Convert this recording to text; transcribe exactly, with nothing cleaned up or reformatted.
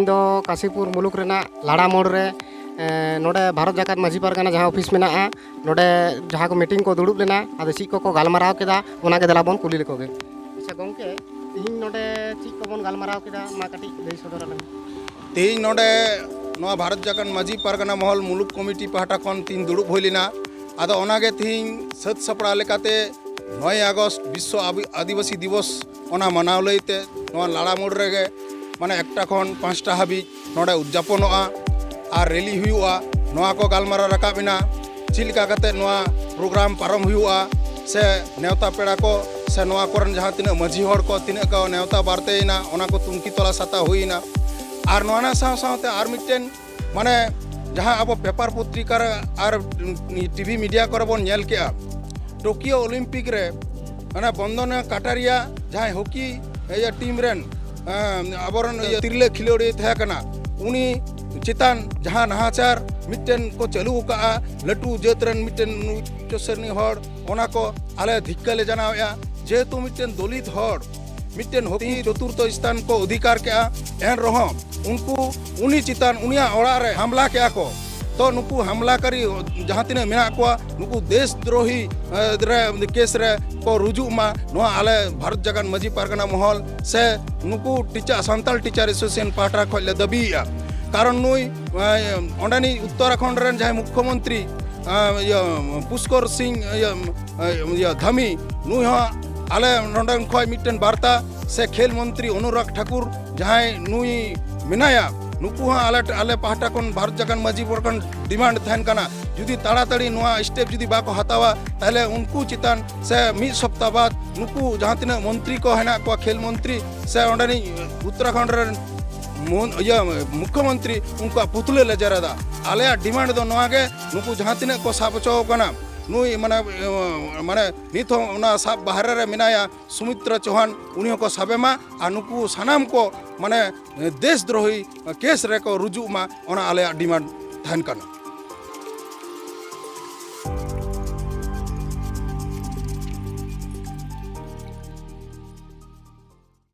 ᱤᱧ ᱫᱚ ᱠᱟᱥᱤᱯᱩᱨ ᱢᱩᱞᱩᱠ ᱨᱮᱱᱟᱜ ᱞᱟᱲᱟ ᱢᱳᱲ ᱨᱮ, ᱮᱸ, ᱱᱚᱰᱮ ᱵᱷᱟᱨᱚᱛ ᱡᱟᱠᱟᱛ ᱢᱟᱹᱡᱷᱤ ᱯᱟᱨᱜᱟᱱᱟ ᱡᱟᱦᱟᱸ ᱚᱯᱷᱤᱥ ᱢᱮᱱᱟᱜᱼᱟ, ᱱᱚᱰᱮ ᱡᱟᱦᱟᱸ ᱠᱚ ᱢᱤᱴᱤᱝ ᱠᱚ ᱫᱩᱲᱩᱵ ᱞᱮᱱᱟ, ᱟᱫᱚ ᱪᱮᱫ ᱠᱚᱠᱚ ᱜᱟᱞᱢᱟᱨᱟᱣ ᱠᱮᱫᱟ, ᱚᱱᱟᱜᱮ ᱫᱮᱞᱟ ᱵᱚᱱ ᱠᱩᱞᱤ ᱞᱮᱠᱚ ᱜᱮ᱾ ᱟᱪᱪᱷᱟ ᱜᱚᱢᱠᱮ, ᱛᱮᱦᱮᱧ ᱱᱚᱰᱮ ᱪᱮᱫ ᱠᱚᱵᱚᱱ ᱜᱟᱞᱢᱟᱨᱟᱣ ᱠᱮᱫᱟ, ᱢᱟ ᱠᱟᱹᱴᱤᱡ ᱞᱟᱹᱭ ᱥᱚᱫᱚᱨ ᱟᱞᱮ ᱢᱮ᱾ ᱛᱮᱦᱮᱧ ᱱᱚᱰᱮ ᱱᱚᱣᱟ ᱵᱷᱟᱨᱚᱛ ᱡᱟᱠᱟᱛ ᱢᱟᱹᱡᱷᱤ ᱯᱟᱨᱜᱟᱱᱟ ᱢᱚᱦᱚᱞ ᱢᱩᱞᱩᱠ ᱠᱚᱢᱤᱴᱤ ᱯᱟᱦᱴᱟ ᱠᱷᱚᱱ ᱛᱮᱦᱮᱧ ᱫᱩᱲᱩᱵ ᱦᱩᱭ ᱞᱮᱱᱟ᱾ ᱟᱫᱚ ᱚᱱᱟᱜᱮ ᱛᱮᱦᱮᱧ ᱥᱟᱹᱛ ᱥᱟᱯᱲᱟᱣ ᱞᱮᱠᱟᱛᱮ ᱱᱚᱭ ᱟᱜᱚᱥᱴ ᱵᱤᱥᱥᱚ ᱟᱵᱤ-, ᱟᱹᱫᱤᱵᱟᱹᱥᱤ ᱫᱤᱵᱚᱥ, ᱚᱱᱟ ᱢᱟᱱᱟᱣ ᱞᱟᱹᱭᱛᱮ ᱱᱚᱣᱟ ᱞᱟᱲᱟ ᱢᱳᱲ ᱨᱮᱜᱮ ᱢᱟᱱᱮ ᱮᱠᱴᱟ ᱠᱷᱚᱱ ᱯᱟᱸᱪᱴᱟ ᱦᱟᱹᱵᱤᱡ ᱱᱚᱰᱮ ᱩᱫᱽᱡᱟᱯᱚᱱᱚᱜᱼᱟ ᱟᱨ ᱨᱮᱞᱤ ᱦᱩᱭᱩᱜᱼᱟ᱾ ᱱᱚᱣᱟ ᱠᱚ ᱜᱟᱞᱢᱟᱨᱟᱣ ᱨᱟᱠᱟᱵ ᱮᱱᱟ, ᱪᱮᱫ ᱞᱮᱠᱟ ᱠᱟᱛᱮ ᱱᱚᱣᱟ ᱯᱨᱳᱜᱨᱟᱢ ᱯᱟᱨᱚᱢ ᱦᱩᱭᱩᱜᱼᱟ, ᱥᱮ ᱱᱮᱣᱛᱟ ᱯᱮᱲᱟ ᱠᱚ ᱥᱮ ᱱᱚᱣᱟ ᱠᱚᱨᱮᱱ ᱡᱟᱦᱟᱸ ᱛᱤᱱᱟᱹᱜ ᱢᱟᱹᱡᱷᱤ ᱦᱚᱲ ᱠᱚ ᱛᱤᱱᱟᱹᱜ ᱠᱚ ᱱᱮᱣᱛᱟ ᱵᱟᱨᱛᱮᱭᱮᱱᱟ, ᱚᱱᱟ ᱠᱚ ᱛᱩᱝᱠᱷᱤ ᱛᱚᱞᱟᱥ ᱦᱟᱛᱟᱣ ᱦᱩᱭᱮᱱᱟ᱾ ᱟᱨ ᱱᱚᱣᱟ ᱥᱟᱶ ᱥᱟᱶᱛᱮ ᱟᱨ ᱢᱤᱫᱴᱮᱱ ᱢᱟᱱᱮ ᱡᱟᱦᱟᱸ ᱟᱵᱚ ᱯᱮᱯᱟᱨ ᱯᱚᱛᱨᱤᱠᱟ ᱨᱮ ᱟᱨ ᱴᱤᱵᱷᱤ ᱢᱤᱰᱤᱭᱟ ᱠᱚᱨᱮ ᱵᱚᱱ ᱧᱮᱞ ᱠᱮᱜᱼᱟ, ᱴᱳᱠᱤᱭᱳ ᱚᱞᱤᱢᱯᱤᱠ ᱨᱮ ᱚᱱᱟ ᱵᱚᱱᱫᱚᱱᱟ ᱠᱟᱴᱟᱨᱤᱭᱟ ᱡᱟᱦᱟᱸᱭ ᱦᱚᱠᱤ ᱤᱭᱟᱹ ᱴᱤᱢ ᱨᱮᱱ, ᱮᱸ, ᱟᱵᱚᱨᱮᱱ ᱤᱭᱟᱹ ᱛᱤᱨᱞᱟᱹ ᱠᱷᱮᱞᱳᱰᱤᱭᱟᱹ ᱛᱟᱦᱮᱸ ᱠᱟᱱᱟ, ᱩᱱᱤ ᱪᱮᱛᱟᱱ ᱡᱟᱦᱟᱸ ᱱᱟᱦᱟᱪᱟᱨ ᱢᱤᱫᱴᱮᱱ ᱠᱚ ᱪᱟᱹᱞᱩ ᱟᱠᱟᱫᱼᱟ ᱞᱟᱹᱴᱩ ᱡᱟᱹᱛ ᱨᱮᱱ ᱢᱤᱫᱴᱮᱱ ᱩᱪᱪᱚ ᱥᱨᱮᱱᱤ ᱦᱚᱲ, ᱚᱱᱟ ᱠᱚ ᱟᱞᱮ ᱫᱷᱤᱠᱠᱟᱹ ᱞᱮ ᱡᱟᱱᱟᱣᱮᱫᱼᱟ᱾ ᱡᱮᱦᱮᱛᱩ ᱢᱤᱫᱴᱮᱱ ᱫᱚᱞᱤᱛ ᱦᱚᱲ ᱢᱤᱫᱴᱮᱱ ᱦᱚᱠᱤ ᱪᱚᱛᱩᱨᱛᱷᱚ ᱥᱛᱷᱟᱱ ᱠᱚ ᱚᱫᱷᱤᱠᱟᱨ ᱠᱮᱜᱼᱟ, ᱮᱱ ᱨᱮᱦᱚᱸ ᱩᱱᱠᱩ ᱩᱱᱤ ᱪᱮᱛᱟᱱ ᱩᱱᱤᱭᱟᱜ ᱚᱲᱟᱜ ᱨᱮ ᱦᱟᱢᱞᱟ ᱠᱮᱜᱼᱟ ᱠᱚ᱾ ᱛᱚ ᱱᱩᱠᱩ ᱦᱟᱢᱞᱟᱠᱟᱨᱤ ᱡᱟᱦᱟᱸ ᱛᱤᱱᱟᱹᱜ ᱢᱮᱱᱟᱜ ᱠᱚᱣᱟ, ᱱᱩᱠᱩ ᱫᱮᱥ ᱫᱨᱳᱦᱤ, ᱮ, ᱨᱮ ᱠᱮᱥ ᱨᱮ ᱠᱚ ᱨᱩᱡᱩᱜ ᱢᱟ, ᱱᱚᱣᱟ ᱟᱞᱮ ᱵᱷᱟᱨᱚᱛ ᱡᱟᱠᱟᱛ ᱢᱟᱹᱡᱷᱤ ᱯᱟᱨᱜᱟᱱᱟ ᱢᱚᱦᱚᱞ ᱥᱮ ᱱᱩᱠᱩ ᱴᱤᱪᱟᱨ, ᱥᱟᱱᱛᱟᱲ ᱴᱤᱪᱟᱨ ᱮᱥᱳᱥᱤᱭᱮᱥᱚᱱ ᱯᱟᱦᱴᱟ ᱠᱷᱚᱱ ᱞᱮ ᱫᱟᱹᱵᱤᱭᱮᱫᱼᱟ᱾ ᱠᱟᱨᱚᱱ ᱱᱩᱭ, ᱮ, ᱚᱸᱰᱮᱱᱤᱡ ᱩᱛᱛᱚᱨᱟᱠᱷᱚᱸᱰ ᱨᱮᱱ ᱡᱟᱦᱟᱸᱭ ᱢᱩᱠᱠᱷᱚᱢᱚᱱᱛᱨᱤ, ᱮ, ᱤᱭᱟᱹ, ᱯᱩᱥᱠᱚᱨ ᱥᱤᱝ, ᱤᱭᱟᱹ, ᱤᱭᱟᱹ ᱫᱷᱟᱢᱤ, ᱱᱩᱭ ᱦᱚᱸ ᱟᱞᱮ ᱱᱚᱰᱮ ᱠᱷᱚᱱ ᱢᱤᱫᱴᱮᱱ ᱵᱟᱨᱛᱟ ᱥᱮ ᱠᱷᱮᱞ ᱢᱚᱱᱛᱨᱤ ᱚᱱᱩᱨᱟᱜᱽ ᱴᱷᱟᱠᱩᱨ ᱡᱟᱦᱟᱸᱭ ᱱᱩᱭ ᱢᱮᱱᱟᱭᱟ, ᱱᱩᱠᱩ ᱦᱚᱸ ᱟᱞᱮ, ᱟᱞᱮ ᱯᱟᱦᱴᱟ ᱠᱷᱚᱱ ᱵᱷᱟᱨᱚᱛ ᱡᱟᱠᱟᱛ ᱢᱟᱹᱡᱷᱤ ᱵᱳᱨᱰ ᱠᱷᱚᱱ ᱰᱤᱢᱟᱱᱰ ᱛᱟᱦᱮᱱ ᱠᱟᱱᱟ, ᱡᱩᱫᱤ ᱛᱟᱲᱟᱛᱟᱲᱤ ᱱᱚᱣᱟ ᱥᱴᱮᱯ ᱡᱩᱫᱤ ᱵᱟᱠᱚ ᱦᱟᱛᱟᱣᱟ, ᱛᱟᱦᱚᱞᱮ ᱩᱱᱠᱩ ᱪᱮᱛᱟᱱ ᱥᱮ ᱢᱤᱫ ᱥᱚᱯᱛᱟ ᱵᱟᱫ ᱱᱩᱠᱩ ᱡᱟᱦᱟᱸ ᱛᱤᱱᱟᱹᱜ ᱢᱚᱱᱛᱨᱤ ᱠᱚ ᱦᱮᱱᱟᱜ ᱠᱚᱣᱟ, ᱠᱷᱮᱞ ᱢᱚᱱᱛᱨᱤ ᱥᱮ ᱚᱸᱰᱮᱱᱤᱡ ᱩᱛᱛᱚᱨᱟᱠᱷᱚᱸᱰ ᱨᱮᱱ ᱢᱚᱱ-, ᱤᱭᱟᱹ, ᱢᱩᱠᱠᱷᱚᱢᱚᱱᱛᱨᱤ, ᱩᱱᱠᱩᱣᱟᱜ ᱯᱩᱛᱞᱟᱹ ᱞᱮ ᱡᱮᱨᱮᱫᱟ᱾ ᱟᱞᱮᱭᱟᱜ ᱰᱤᱢᱟᱱᱰ ᱫᱚ ᱱᱚᱣᱟ ᱜᱮ, ᱱᱩᱠᱩ ᱡᱟᱦᱟᱸ ᱛᱤᱱᱟᱹᱜ ᱠᱚ ᱥᱟᱵ ᱦᱚᱪᱚ ᱟᱠᱟᱱᱟ, ᱱᱩᱭ ᱢᱟᱱᱮ, ᱢᱟᱱᱮ ᱱᱤᱛ ᱦᱚᱸ ᱚᱱᱟ ᱥᱟᱵ ᱵᱟᱦᱨᱮ ᱨᱮ ᱢᱮᱱᱟᱭᱟ ᱥᱩᱢᱤᱛᱨᱟ ᱪᱳᱦᱟᱱ, ᱩᱱᱤ ᱦᱚᱸᱠᱚ ᱥᱟᱵᱮ ᱢᱟ ᱟᱨ ᱱᱩᱠᱩ ᱥᱟᱱᱟᱢ ᱠᱚ ᱢᱟᱱᱮ ᱫᱮᱥ ᱫᱨᱳᱦᱤ ᱠᱮᱥ ᱨᱮᱠᱚ ᱨᱩᱡᱩᱜ ᱢᱟ, ᱚᱱᱟ ᱟᱞᱮᱭᱟᱜ ᱰᱤᱢᱟᱱᱰ ᱛᱟᱦᱮᱱ ᱠᱟᱱᱟ᱾